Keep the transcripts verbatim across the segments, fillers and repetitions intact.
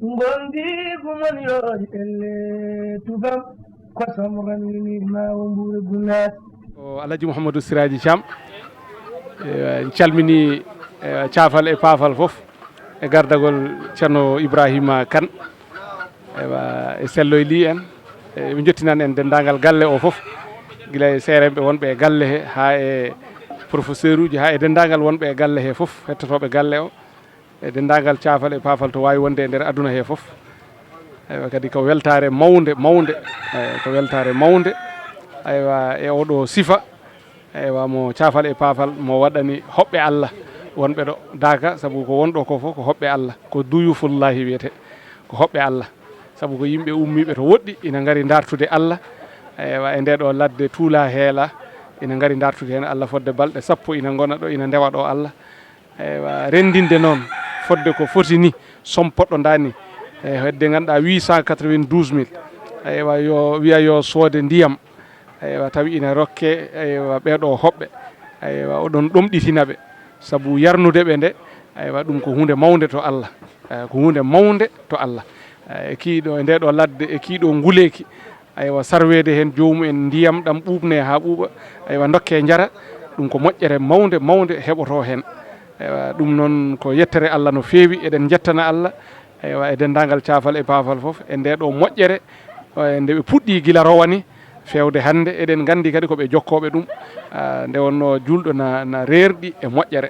Ngondiigu mon yoori elle tubam, kosam ramini maawo mbuure gunaas. O Alhaji Mouhamadou Siraji Thiam. Eh, en calmini, eh, caafal e paafal fof e gardagol Ceerno Ibrahima Kane. Ewa, e selloy li en, e ɓe jottinan en denndaangal galle o fof, gila e seeremɓe wonɓe e galle he, haa e professeur uji, haa e denndaangal wonɓe e galle he fof, hettotooɓe galle o, e denndaangal caafal e paafal to waawi wonde e nder aduna he fof. Ewa, kadi ko weltaare mawnde, mawnde, eh, ko weltaare mawnde, aywa, e oɗo sifa, eywa, mo caafal e paafal, mo waɗani hoɓɓe Allah wonɓe ɗo Daaka, sabu ko wonɗo ko fof ko hoɓɓe Allah, ko duyufullahi wiyete, ko hoɓɓe Allah, sabu ko yimɓe ummiiɓe to woɗɗi, ina ngari dartude Allah, eywa, e nde ɗo ladde tuula heela, ina ngari dartude heen Allah fodde balɗe sappo, ina ngona ɗo, ina ndewa ɗo Allah. Eywa, renndinde noon fodde ko foti ni, somme poɗɗo ndaa ni, e hedde ngannduɗaa huit cent quatre-vingt-douze mille, eywa, yo wiya yo soode ndiyam, eywa, tawi ina rokke, eywa, ɓee ɗo hoɓɓe, eywa, oɗon ɗomɗitina ɓe, sabu yarnude ɓe nde, eywa, ɗum ko huunde mawnde to Allah, eh, ko huunde mawnde to Allah. Eh, e kii ɗo, e nde ɗo ladde, e kii ɗo nguleeki, aywa, sarweede heen joomum en ndiyam ɗam ɓuuɓne haa ɓuuɓa, aywa, ndokke njara, ɗum ko moƴƴere mawnde, mawnde heɓoto heen. Aywa, ɗum noon ko yettere Allah no feewi, eɗen njettana Allah, aywa, e denndaangal caafal e paafal fof, e nde ɗo moƴƴere, eh, nde ɓe puɗɗi gila rowani feewde hannde, eɗen nganndi kadi ko ɓe jokkooɓe ɗum, ah, nde wonno juulɗo na, na reerɗi e moƴƴere.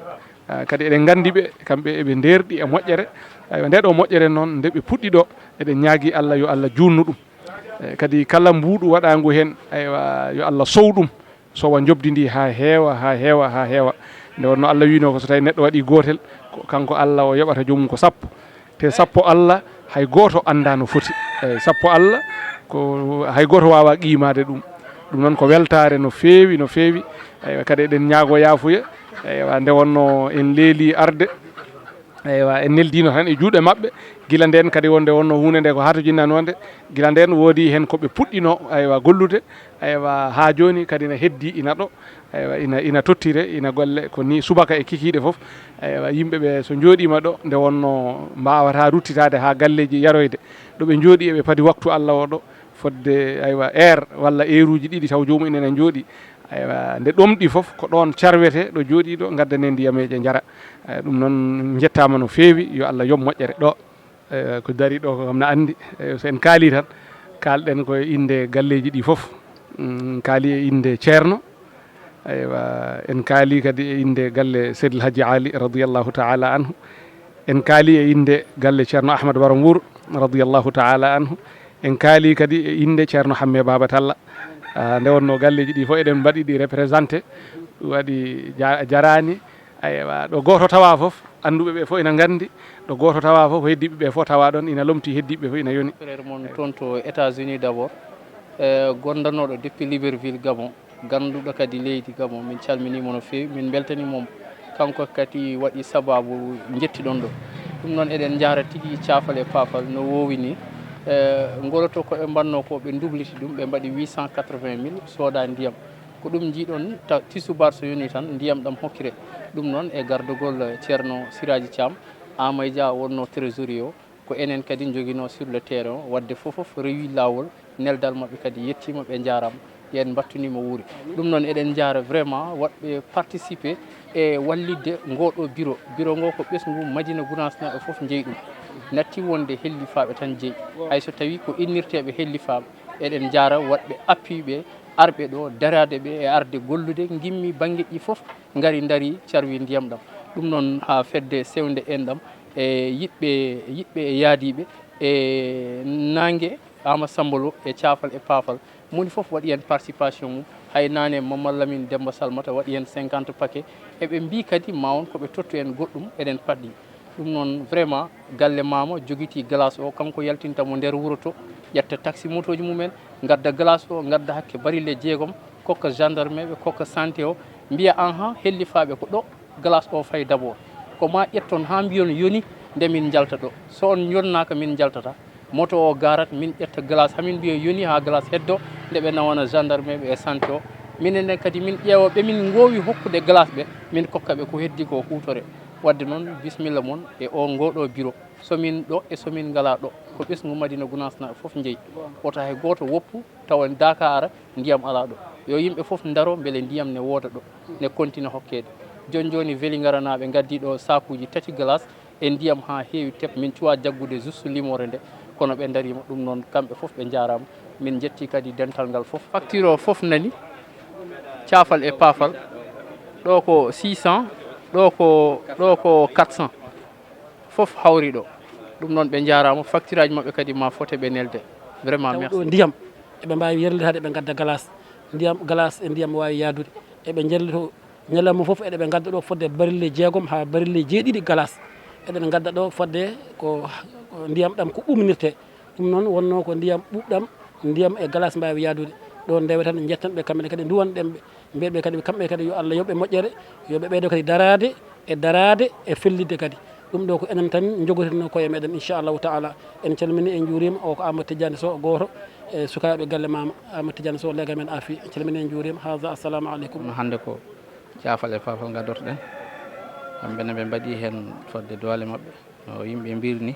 Ah, kadi eɗen nganndi ɓe, kamɓe eɓe ndeerɗi e moƴƴere. Aywa, nde ɗo moƴƴere noon, nde ɓe puɗɗi ɗo, eɗen ñaagi Allah yo Allah juutnu ɗum. Eh, kadi kala mbuuɗu waɗaangu heen, aywa, yo Allah sow ɗum, sowa njoɓdi ndi haa heewa, haa heewa, haa heewa. Nde wonno Allah wiino ko so tawi neɗɗo waɗi gootel, ko kanko Allah o yoɓata joomum ko sappo. Te sappo Allah, hay gooto anndaa no foti. Eyyi, sappo Allah, ko hay gooto waawaa qiimaade ɗum. Ɗum noon ko weltaare no feewi, no feewi. Eywa, kadi eɗen ñaagoo yaafuya. Eywa, nde wonno en leelii arde. Eywa, en neldiino tan e juuɗe maɓɓe. Gila ndeen kadi wonde wonno huunde nde ko haa to jinnano wonde. Gila ndeen woodi heen ko ɓe puɗɗino, aywa, gollude. Aywa, haa jooni kadi ina heddii ina ɗo. Eywa, ina, ina tottire, ina golle ko ni subaka e kikiiɗe fof. Eywa, yimɓe ɓe so njooɗiima ɗo, nde wonno mbaawataa ruttitaade haa galleeji yaroyde. Ɗo ɓe njooɗii eɓe padi waktu Allah o ɗo, fodde, aywa, heure walla heure uji ɗiɗi taw joomum en ene njooɗii. Aywa, nde ɗomɗi fof, ko ɗoon carwete ɗo jooɗii ɗo, ngaddane ndiyameeje njara. Eh, ɗum noon njettaama no feewi, yo Allah yoɓ moƴƴere ɗo. Eh, ko darii ɗo ko kam na anndi. Eh, so en kaalii tan, kaalɗen ko e innde galleeji ɗi fof. Mm, en kaalii e innde Ceerno. Aywa, en kaalii kadi e innde galle Seydil Hadji Ali radiyallahu ta'ala anhu. En kaalii e innde galle Ceerno Ahmad Baro Mbuur radiyallahu ta'ala anhu. En kaalii kadi e innde Ceerno Hamme Baaba Talla. Ah, nde wonno galleeji ɗi fof eɗen mbaɗi ɗi représenté. Waɗi ja-, jaraani. Aywa, ɗo gooto tawa fof, annduɓe ɓe fof ina nganndi, ɗo gooto tawa fof, ko heddiiɓe ɓe fof tawa ɗon, ina lomti heddiiɓe ɓe fof ina yoni. Frère mon toon to États-Unis d'abord, eh, gondanooɗo depuis Libreville Gabon, gannduɗo kadi leydi Gabon, min calminii mo no feewi, min mbeltanii mo. Kanko kadi waɗi sabaabu njettiɗon ɗo. Ɗum noon eɗen njaara tigi caafal e paafal no woowi ni. Eh, ngoloto ko ɓe mbanno ko ɓe ndubliti ɗum, ɓe mbaɗi huit cent quatre-vingt mille sooda ndiyam. Ko ɗum njiiɗon ta-, tisubar so yoni tan ndiyam ɗam hokkire. Ɗum noon e gardogol Ceerno Siraaji Caam, Aamay Dia wonno trésorier o, ko enen kadi njoginoo sur le terrain o, waɗde fof fof rewi laawol, neldal maɓɓe kadi yettiima, ɓe njaaraama, yen mbattuniima wuuri. Ɗum noon eɗen njaara vraiment waɗɓe participer e wallitde ngoo ɗoo bureau. Bureau ngoo ko ɓesngu Madina Gunaas naaɓe fof njeyi ɗum. Natti wonde hellifaaɓe tan jeyi. Hay so tawii ko innirteeɓe hellifaaɓe, eɗen njaara waɗɓe appui ɓe, arɓe ɗo, daraade ɓe e arde gollude, ngimmi banngeeji fof, ngari ndari carwi ndiyam ɗam. Ɗum noon haa fedde sewnde en ɗam e yiɗɓe, yiɗɓe e yaadiiɓe e naange Aama Samba Lo e caafal e paafal. Moni fof waɗi heen participation mum. Hay naane Mamad Lamine Demba Salmata waɗi heen cinquante paquet. Eɓe mbii kadi ma won ko ɓe tottu en goɗɗum, eɗen paɗɗi. Ɗum noon vraiment galle Maama jogitii glace o, kanko yaltinta mo nder wuro to, ƴetta taxi motooji mum en, ngadda glace o, ngadda hakke barille jeegom, kokka gendarme ɓe, kokka santé o, mbiya ahan hellifaaɓe ko ɗo glace o fayi d'abord. Ko ma ƴetton haa mbiyon yoni nde min njalta ɗo. So on njonnaka min njaltata. Moto o garat, min ƴetta glace, hamin mbiya yoni haa glace heddo, nde ɓe nawana gendarme ɓe e santé o. Minen nden kadi min ƴeewa ɓe min ngoowi hokkude glace ɓe, min kokka ɓe ko heddi ko huutore. Wadde noon, bisimilla mon e o ngooɗo biro. So min ɗo e so min ngalaa ɗo, ko ɓesngu Madina Gunaas naaɓe fof njeyi. Wota hay gooto woppu tawa daaka ara, ndiyam alaa ɗo. Yo yimɓe fof ndaro mbele ndiyam ne wooda ɗo, ne kontina hokkeede. Jooni jooni, Velingaranaaɓe ngaddii ɗo saakuuji tati glace e ndiyam haa heewi tep. Min cuwaa jaggude juste limoore nde, kono ɓe ndariima. Ɗum noon, kamɓe fof ɓe njaaraama. Min njettii kadi dental ngal fof. Facture o fof nani, caafal e paafal, ɗo ko six cents, ɗo ko, ɗo ko quatre cents. Fof hawri ɗo. Ɗum noon, ɓe njaaraama. Facture aji maɓɓe kadi ma fote ɓe nelde. Vraiment, taw merci. Ɗo ndiyam, eɓe mbaawi yerlitaade, ɓe ngadda glace. Ndiyam, glace e ndiyam waawi yaadude. Eɓe njerlito ñalawma fof, eɗe ɓe ngadda ɗo fodde barille jeegom haa barille jeeɗiɗi glace. Eɗen ngadda ɗo fodde ko, ko ndiyam ɗam ko ɓumnirte. Ɗum noon wonno ko ndiyam ɓuuɓɗam, ndiyam e glace mbaawi yaadude. Ɗo ndewe tan, njettan ɓe kamɓe kadi, nduwan ɗen ɓe. Mbiyen ɓe kadi, kamɓe kadi, yo Allah yoɓ ɓe moƴƴere, yo ɓe ɓeydo kadi daraade e daraade e fellitde kadi. Ɗum ɗo ko enen tan njogotirnoo koye meɗen, inchallahu taala. En calmini, en njuurima. O ko Amadou Tidiane Sow, gooto e sukaaɓe galle Mama Amadou Tidiane Sow, leega men Afi. En calmini, en njuurima. Haza, assalamu aleykum. Kono hannde ko caafal e paafal ngaddotoɗen. Kamɓe ne ɓe mbaɗi heen fodde doole maɓɓe. No yimɓe mbiri ni,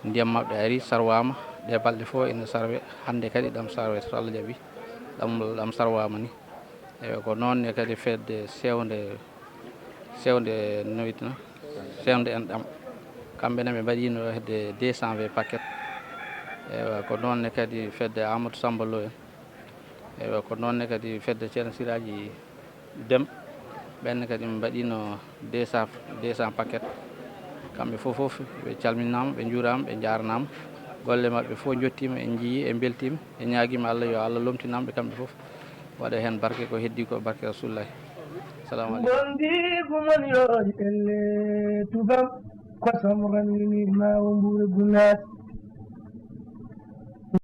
ndiyam maɓɓe ari, sarwaama. Ɗe balɗe fof ene sarwe. Hannde kadi ɗam sarwe, so Allah jaɓi, ɗam, ɗam sarwaama ni. Ewa, ko noon ne kadi fedde sewnde, sewnde noytina, sewnde en ɗam. Kamɓe ne ɓe mbaɗino hedde deux cent vingt paquet. Ewa, ko noon ne kadi fedde Amadou Samba Lo en. Ewa, ko noon ne kadi fedde Ceerno Siraaji Dem. Ɓen ne kadi ɓe mbaɗino deux cents, deux cents paquet. Kamɓe fof, fof ɓe calminaama, ɓe njuuraama, ɓe njaarnaama. Golle maɓɓe fof njottiima, en njiyii, en mbeltiima, en ñaagiima Allah yo Allah lomtinam ɓe kamɓe fof. Waɗa heen barke, ko heddii ko barke Rasulullahi. Salamu aleykum. Ngondiigu mon yo elle tubam, kosam ranngini maawo mbuure gunaas.